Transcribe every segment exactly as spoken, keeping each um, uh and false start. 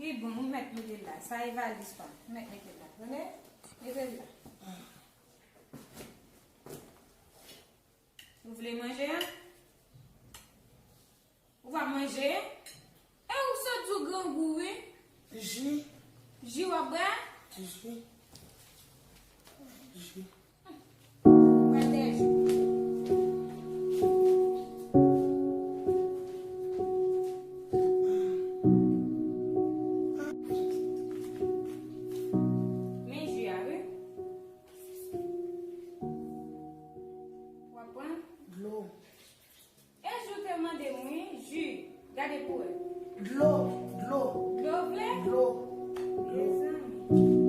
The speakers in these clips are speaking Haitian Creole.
Li bon, ou mèt mete l la. Sa e valiz pa m. Ou mèt mete l la. Tande? Mete l la. Ou vle manje a? Ou va manje? E ou sot di w grangou, wi. Ji. Ji w ap bwè? Ji. Ji. Bwè de ji. Men ji a, wi. W ap pran? Dlo. E ji w te mande m, wi, ji. Gade pou wè. Dlo, dlo. Dlo w vle? Dlo. Mezanmi.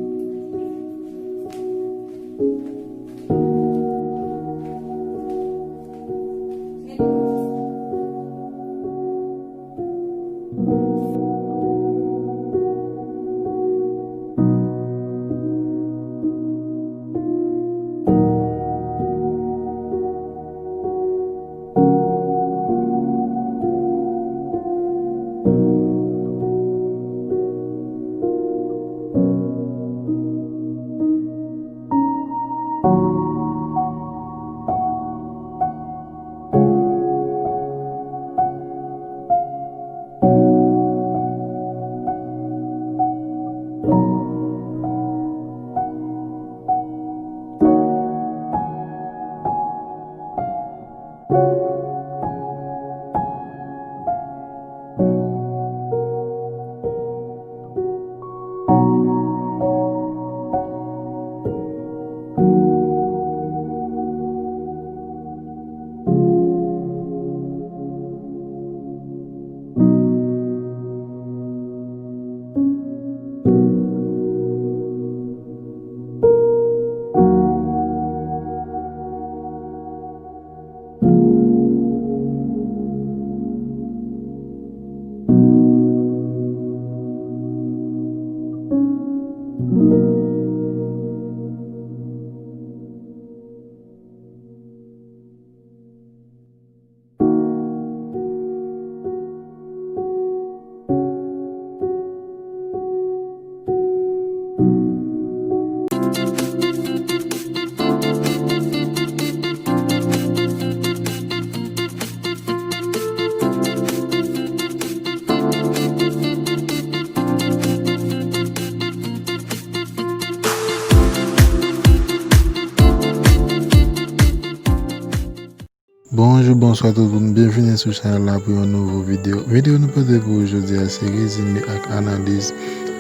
Bonjou, bonswa tout moun, byenvini sou chanèl la pou yon nouvo videyo. Videyo nou pote pou ou jodi a se rezime ak analiz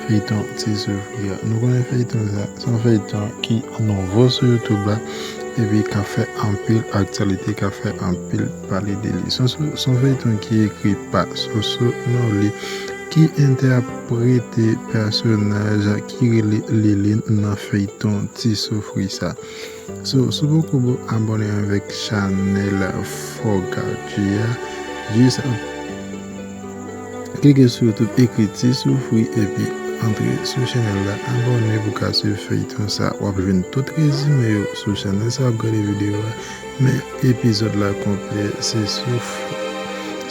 feyton Ti Soufri a. Nou konnen feyton sa, se yon feyton ki nouvo sou YouTube la, epi k ap fè anpil aktyalite, k ap fè anpil pale de li. Se yon, se yon feyton ki ekri pa Soso Nolly, ki entèprete pèsonaj ki rele Liline nan feyton Ti Soufri sa. So, si w poko abòne avèk chanèl Fò Gadji a, jis klike sou YouTube, ekri Ti Soufri epi antre sou chanèl la, abòne pou w ka swiv feyton sa. W ap jwenn tout rezime yo sou chanèl sa w ap gade videyo a, men epizòd la konplè, se sou,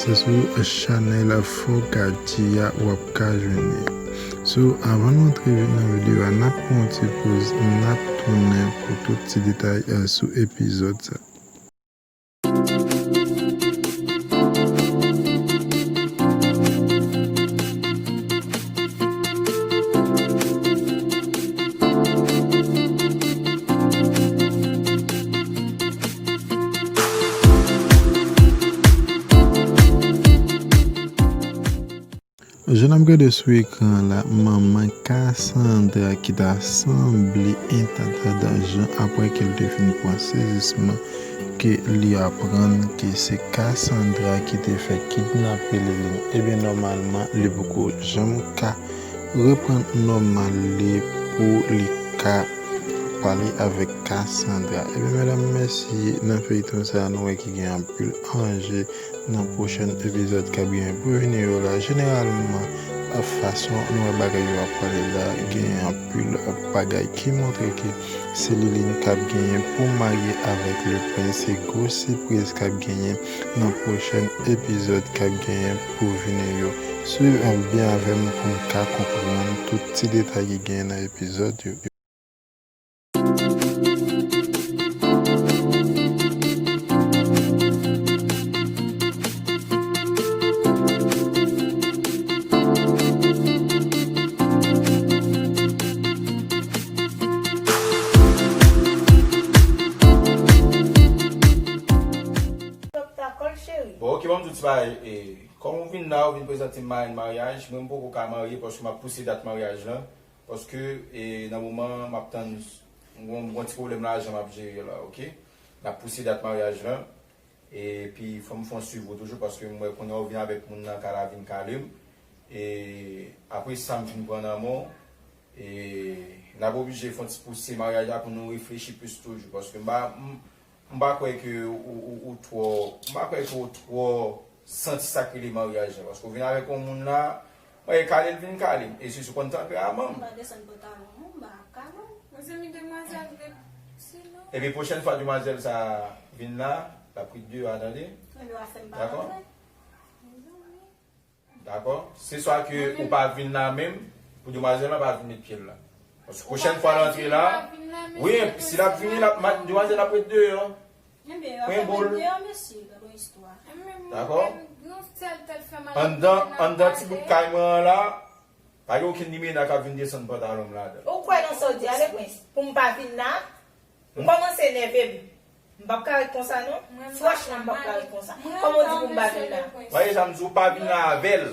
se sou chanèl Fò Gadji a w ap ka jwenn li. So, avan nou antre nan videyo a, n ap pran yon ti poz, n ap tounen pou tout ti detay, eh, sou epizòd sa. Jan n ap gade sou ekran an la, manman Cassandra ki ta sanble entanta jan apre ke l te fin pran sezisman ke li aprann ke se Cassandra ki te fè kidnape Liline. Ebyen, nòmalman, li poko janm ka reprann nòmal li pou li ka pale avèk Cassandra. Ebyen, medam, mèsi. Nan feyton sa a, nou wè ki gen anpil anje nan pwochèn epizòd k ap genyen pou vini yo la. Jeneralman, fason nou wè bagay yo ap pale la, gen anpil bagay ki montre ke se Liline k ap genyen pou marye avèk Lepren. Se gwo sipriz k ap genyen nan pwochèn epizòd k ap genyen pou vini yo. Swiv ann byen avè m pou n ka konprann tout ti detay ki genyen nan epizòd yo. Bon, ok, ban m di w ti bagay. E, kòm ou vin la, ou vin prezante m marenn maryaj, mwen m poko ka marye paske m ap pouse dat maryaj lan. Paske, e, nan moman an, m ap tann, m gon, m gon ti pwoblèm lajan m ap jere la, ok? N ap pouse dat maryaj lan. Epi, fò m fè yon swiv ou toujou, paske m wè kounye a ou vin avèk moun nan ka la vin kale m. E, apre sa, m fin pran nan men w. E, n ap oblije fè yon ti pouse maryaj la pou nou reflechi plis toujou. Paske m pa, m, m pa kwè ke ou, ou, ou twò, m pa kwè ke ou twò santi sa k rele maryaj la. Paske ou vin avèk yon moun la, mwen e kale l vin kale m. E si sou konn tanperaman m. M pa desann pantalon mwen, m pa kale w. Mezanmi, demwazèl ret sinon. Epi pwochèn fwa demwazèl sa vin la, l ap ret deyò a, tande. Mwen dwa fè m pa rantre. Dakò? Se swa ke ou pa vin la menm, pou demwazèl la pa vin met pye l la. Paske pwochèn fwa l antre la, wi, si l ap vini, l ap, demwazèl ap ret deyò. Pran boul. Dakò? Anndan, anndan ti bout kay mwen an la, pa gen okenn limena k ap vin desann pantalon m ladan. Ou kwè nan sa w di a, Leprens? Pou m pa vin la? Ou kòmanse enève m. M p ap ka ret konsa non. Franchman, m p ap ka ret konsa. Kòman w di pou m pa vin la? Mwen deja m di w pa vin la avè l.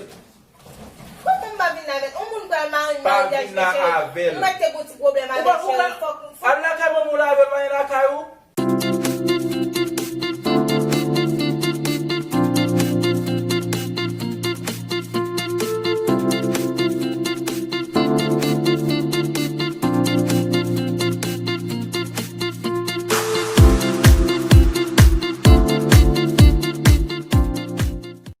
Kòman m pa vin la avè l? Yon moun pral marenn maryaj mesye. M mèt te gon ti pwoblèm avè l, cheri. Fòk, fòk. Al lakay manman w la avè l, pa gen lakay ou.